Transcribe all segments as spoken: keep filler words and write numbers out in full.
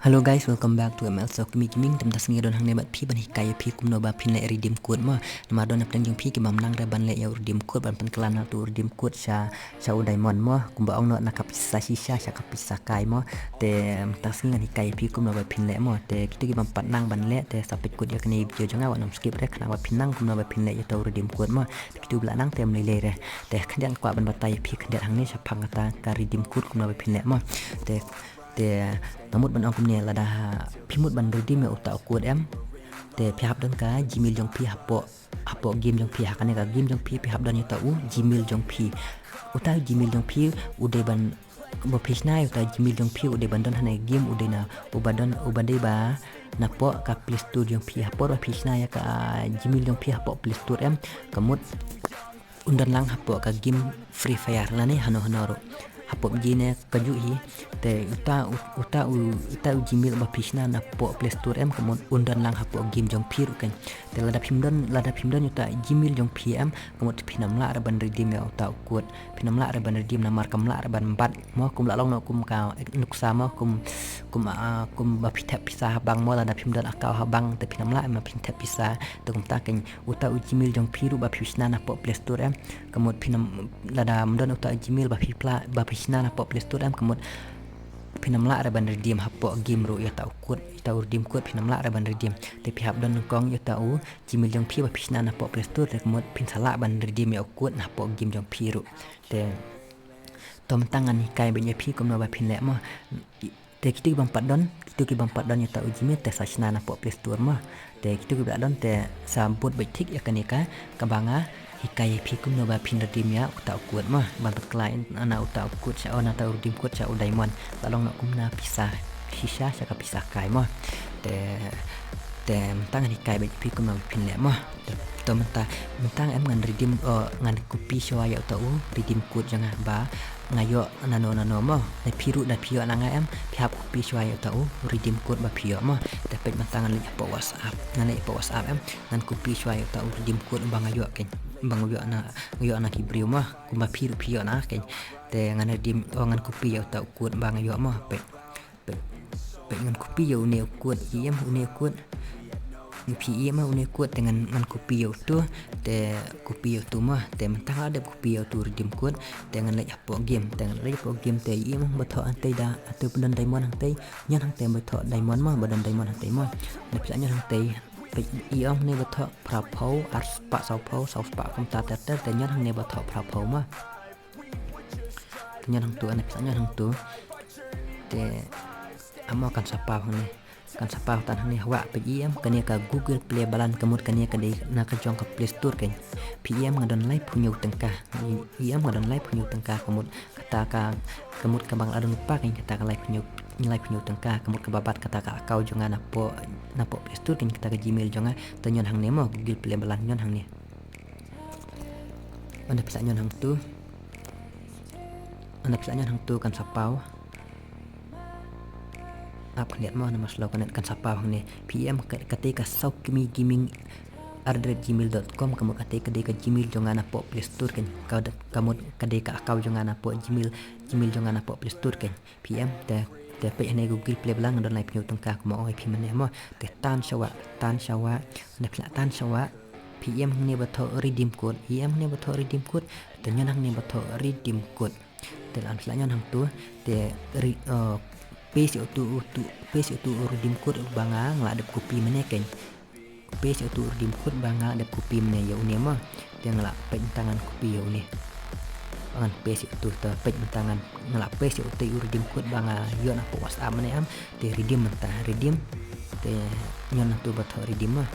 Hello guys, welcome back to M L Sokmi Gaming. Te mynta ka sngi nga don hangne bad phi ban hikai ïa phi kumno ba phin leh redeem code mo. Namar don napdeng jong phi ki bym nang re ban leh ïa u redeem code, ban pynkylla na uto u redeem code sha, sha u diamond mo. Kumba ong noh, na ka pisa shisha sha ka pisa kai mo. Te mynta ka sngi ngan hikai ïa phi kumno ba phin leh mo. Te kito ki bym pat nang ban leh te sa peit kut ïa kane ka video jong nga, wat nym skip re, khnang ba phin nang kumno ba phin leh ïa uto u redeem code mo. Te kito ba la nang te ym lei lei re. Te khyndiat nga kwah ban batai ïa phi khyndiat hangne shaphang kata ka redeem code kumno ba phin leh mo. Te Te nga mut ban ong kumne, lada phi mut ban redeem ïa uta u code em, te phi hap don ka Gmail jong phi hapoh, hapoh game jong phi, ha kane ka game jong phi, phi hap don ïa uta u Gmail jong phi. Uta u Gmail jong phi u dei ban, ba phi shna ïa uta u Gmail jong phi u dei ban don hangne game, u dei na, uba don, uba dei ba napoh ka Play Store jong phi. Hapoh ba phi shna ïa ka Gmail jong phi hapoh Play Store em, ka mut un don lang hapoh ka game Free Fire lane hano hano ruh. Hapoh jine ka juh hi, te uta u, uta u, uta u Gmail ba phi shna napoh Play Store em, ka mut un don lang hapoh game jong phi ruh kan. Te lada phim don, lada phim don uta Gmail jong phi em, ka mut phin ym lah re ban redeem ïa uta u code. Phin ym lah re ban redeem namar kam lah re ban bat mo, kum la long noh kum ka nuksa mo, kum, kum, ah, kum ba phi thep pisa ha bank mo, lada phim don account ha bank te phin ym lah re ban phin thep pisa. Te kumta kan uta u Gmail jong phi ruh ba phi shna napoh Play Store em, ka mut phin ym, lada ym don uta u Gmail ba phi pla, ba phi shna napoh Play Store em, ka mut phin ym lah re ban redeem hapoh game ruh ïa uta u code, ïa uta u redeem code phin ym lah re ban redeem. Te phi hap don nyngkong ïa uta u Gmail jong phi ba phi shna napoh Play Store, te ka mut phin sa lah ban redeem ïa u code napoh game jong phi ruh. Te, to mynta ngan hikai beit ïa phi kumno ba phin leh mo. Te kito ki bym pat don, kito ki bym pat don ïa uta u Gmail te sa shna napoh Play Store mo. Te kito kiba la don te sa bud beit thik ïa kane ka, kaba nga hikai ïa phi kumno ba phin redeem ïa uta u code mo. Ban pynkylla na uta u code sha, oh, na uta u redeem code sha u diamond. La long noh kum na pisa shisha sha ka pisa kai mo. Te, te mynta ngan hikai beit ïa phi kumno ba phin leh mo. Te, to mynta, mynta em ngan redeem, oh, ngan copy shuwa ïa uta u redeem code jong nga ba nga ïoh nano nano mo. Lada phi ruh, lada phi ïoh na nga em, phi hap copy shuwa ïa uta u redeem code ba phi ïoh mo. Te peit mynta ngan leit hapoh WhatsApp, ngan leit hapoh WhatsApp em, ngan copy shuwa ïa uta u redeem code ba nga ïoh kan, ba nga ïoh na, nga ïoh na ki briew mo. Kumba phi ruh phi ïoh na kan. Te ngan redeem, oh, ngan copy ïa uta u code ba nga ïoh mo. Peit. Peit, peit ngan copy ïa une u code, ïa em une u code. Phi ïa em une u code te ngan, ngan copy ïa uto, te copy ïa uto mo, te mynta nga la dep copy ïa uto u redeem code, te ngan leit hapoh game, te ngan leit hapoh game te ïa em ba thoh hangtei da, uto ba don diamond hangtei, ñion hangtei ba thoh diamond mo, ba don diamond hangtei mo. Ngan phi la ñion hangtei, peit ïa em une ba thoh phra phew, ar spah saw phew, saw spah kumta ter ter, te ñion hangne ba thoh phra phew mo. Te ñion hangto, ngan phi la ñion hangto. Te amo kan sa paw hangne. Kan sa paw tan hangne, hawak peit ïa em kane ka Google Play Balance, ka mut kane ka dei na ka jong ka Play Store kan. Phi ïa em nga don laiphew hynñiew tyngka. Ïa em nga don laiphew hynñiew tyngka, ka mut kata ka, ka mut kaba nga la don lypa kan, kata ka laiphew hynñiew, laiphew hynñiew tyngka, ka mut kaba bat kata ka account jong nga napoh, napoh Play Store kan, kata ka Gmail jong nga. Te ñion hangne mo, Google Play Balance ñion hangne. Ynda phi la ñion hangto. Ynda phi la ñion hangto kan sa paw. Ap khyndiat mo, namar slow ka net, kan sa paw hangne. Phi ïa em ka, kata ka Sokmi Gaming at the rate gmail dot com, ka mut kata ka dei ka Gmail jong nga napoh Play Store kan. Ka, ka mut ka dei ka account jong nga napoh Gmail, Gmail jong nga napoh Play Store kan. Phi ïa em te, te peit hangne Google Play Balance nga don laiphew hynñiew tyngka kumba ong ïa phi mynne mo. Te tan shuwa, tan shuwa. Ynda phi la tan shuwa, phi ïa em hangne ba thoh redeem code. Ïa em hangne ba thoh redeem code. Te ñion hangne ba thoh redeem code. Te lada phi la ñion hangto, te re-, eh, paste ïa uto, uto, paste ïa uto u redeem code ba nga, nga la dep copy mynne kan. Paste ïa uto u redeem code ba nga la dep copy mynne, ïa une mo. Te nga la, peit mynta ngan copy ïa une. Ngan paste ïa uto, te peit mynta ngan, nga la paste ïa uto u redeem code ba nga ïoh napoh WhatsApp mynne em. Te redeem mynta, redeem. Te ñion hangto ba thoh redeem mo.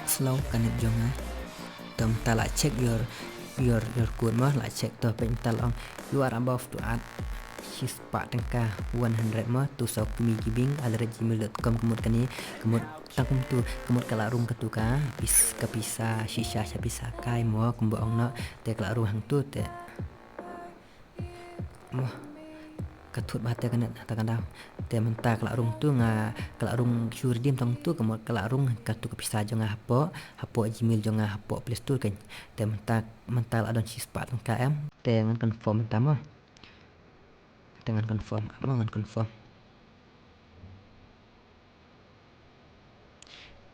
Slow ka net jong nga. Te mynta la check your, your, your code mo, la check to, peit mynta la ong, "You are about to add shi spah tyngka, one hundred mo, to Sokmi Gaming at the rate gmail dot com," ka mut kane, ka mut tang kumto, ka mut ka la rung kato ka pis-, ka pisa shisha sha pisa kai mo, kumba ong noh, te ka la rung hangto te. Mo. Ka thut bha te ka net, ta ka dam. Te mynta ka la rung tu nga, ka la rung shu redeem tang tu, ka mut ka la rung katu ka pisa jong nga hapoh, hapoh Gmail jong nga hapoh Play Store kein. Te mynta, mynta la don shispah tyngka em. Te ngan confirm mynta mo. Te ngan confirm, mo ngan confirm.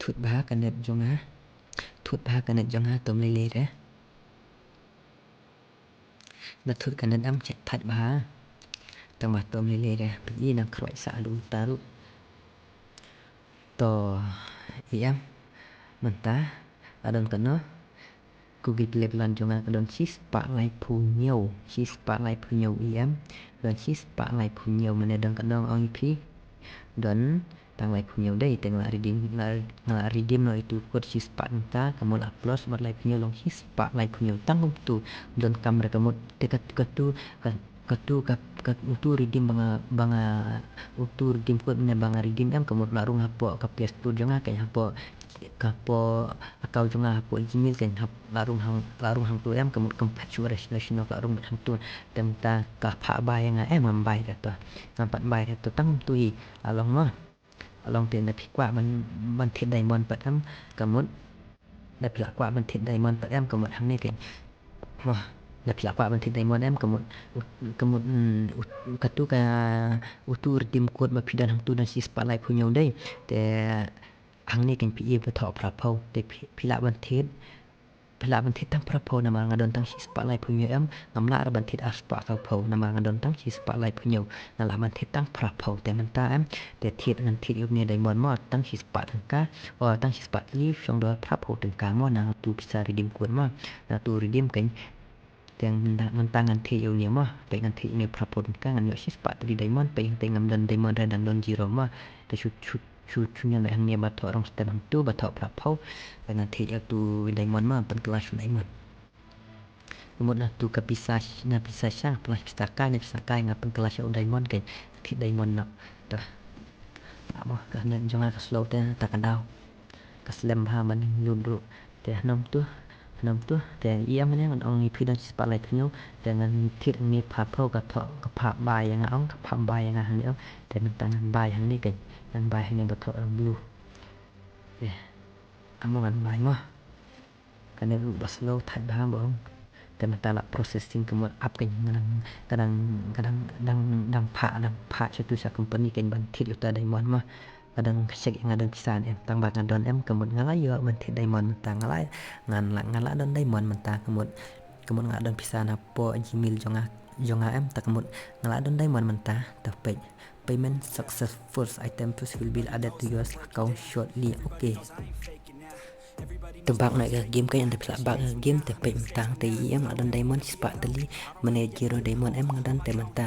Thut bha ka net jong nga. Thut bha ka net jong nga, to ym lei lei re. Da thut ka net em, check thait bha. Tang ba to ym lei lei re. Phi i nang khroi sa lu ta ruh. To, i em. Mynta la don kano. Google Play balance jong nga ka don shispah laiphew hynñiew, shispah laiphew hynñiew i em. Don shispah laiphew hynñiew, mane don kano ong i phi. Don tang laiphew hynñiew dei, te nga la redeem, nga la, nga la redeem noh itu code shispah tyngka, ka mut la plus bad laiphew hynñiew long shispah laiphew hynñiew. Tang kumtu, donkam re ka mut, te ka, katu, ka, katu, ka, ka, utu redeem ba nga, ba nga, utu redeem code mane ba nga redeem em, ka mut la rung hapoh ka Play Store jong nga, ka hapoh, ka hapoh account jong nga hapoh Gmail, ka hap, la rung hang, la rung hangtu em, ka mut kam pat shu re shino shino ka la rung bad hangtu. Te mynta ka phah bai ïa nga em, ngam bai re to. Ngam pat bai re to, tang tu hi, la long mo. La long te na phi kwah ban, ban thied diamond pat em, ka mut. Na phi la kwah ban thied diamond pat em, ka mut hangne kein. Mo, na phi la kwah ban thied diamond em, ka mut, ka mut, mm, u-, katu ka, utu redeem code ba phi don hangtu don shispah laiphew hynñiew dei. Te hangne kein phi i ba thoh phraphew. Te phi, phi lah ban thied, phi lah ban thied tang phraphew namar nga don tang shispah laiphew hynñiew em, ngam lah re ban thied arspah sawphew namar nga don tang shispah laiphew hynñiew, nga lah ban thied tang phraphew. Te mynta em, te thied ngan thied ïa une diamond mo, tang shispah tyngka, o tang shispah tylli shong dor phraphew tyngka mo, na tu pisa redeem code mo, na tu redeem kein. Te mynta, mynta ngan thied ïa une mo, peit ngan thied ïa une phraphew tyngka, ngan ïoh shispah tylli diamond, peit te ngam don diamond re, dang don zero mo. Te shu, shu, shu, shu ñion leh hangne ba thoh rong step hangtu, ba thoh phraphew. Te ngan thied ïa utu diamond mo, pynkylla shu diamond. Ka mut na tu ka pisa, na pisa sha, pisa kai, na pisa kai nga pynkylla sha u diamond kein, thied diamond noh. Te. Amo, ka net jong nga ka slow te, ta ka daw. Ka slem bha ban lut ruh. Te hynnom tu, hynnom tu, te i em ne ngan ong i phi don shispah laiphew hynñiew, te ngan thied ngi phraphew ka thoh, ka phah bai ïa nga ong, ka phah bai ïa nga hangne ong, te mynta ngan bai hangne kein, ngan bai hangne ba thoh rong blue. Te, amo ngan bai mo. Kane ruh ba slow thait bha ba ong. Te mynta la processing ka mut ap kein, nga dang, nga dang, nga dang, dang, dang phah, dang phah sha tu sha company kein ban thied ïa uta diamond mo. Nga dang check nga don pisa ne em, tang ba nga don em, ka mut nga la ïoh ban thied diamond mynta, nga la, nga la, nga la don diamond mynta, ka mut, ka mut nga la don pisa na poh Gmail jong nga, jong nga em, ta ka mut nga la don diamond mynta, ta peit. Payment successful, items will be added to your account shortly. Okay. Te back noh ïa ka game kein, ynda phi la back ïa ka game, te peit mynta te i em, la don diamond shispah tylli, mane zero diamond em nga don, te mynta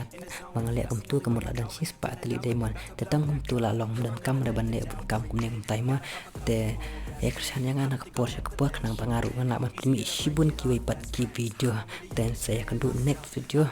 ba nga leh kumtu ka mut la don shispah tylli diamond. Te tang kumtu la long, donkam re ban leh bun kam kumne kumtai mo. Te ïa kyrshan ïa nga na ka por sha ka por khnang ba nga ruh ngan lah ban pynmih shibun kiwei pat ki video. Te sa ïakynduh next video.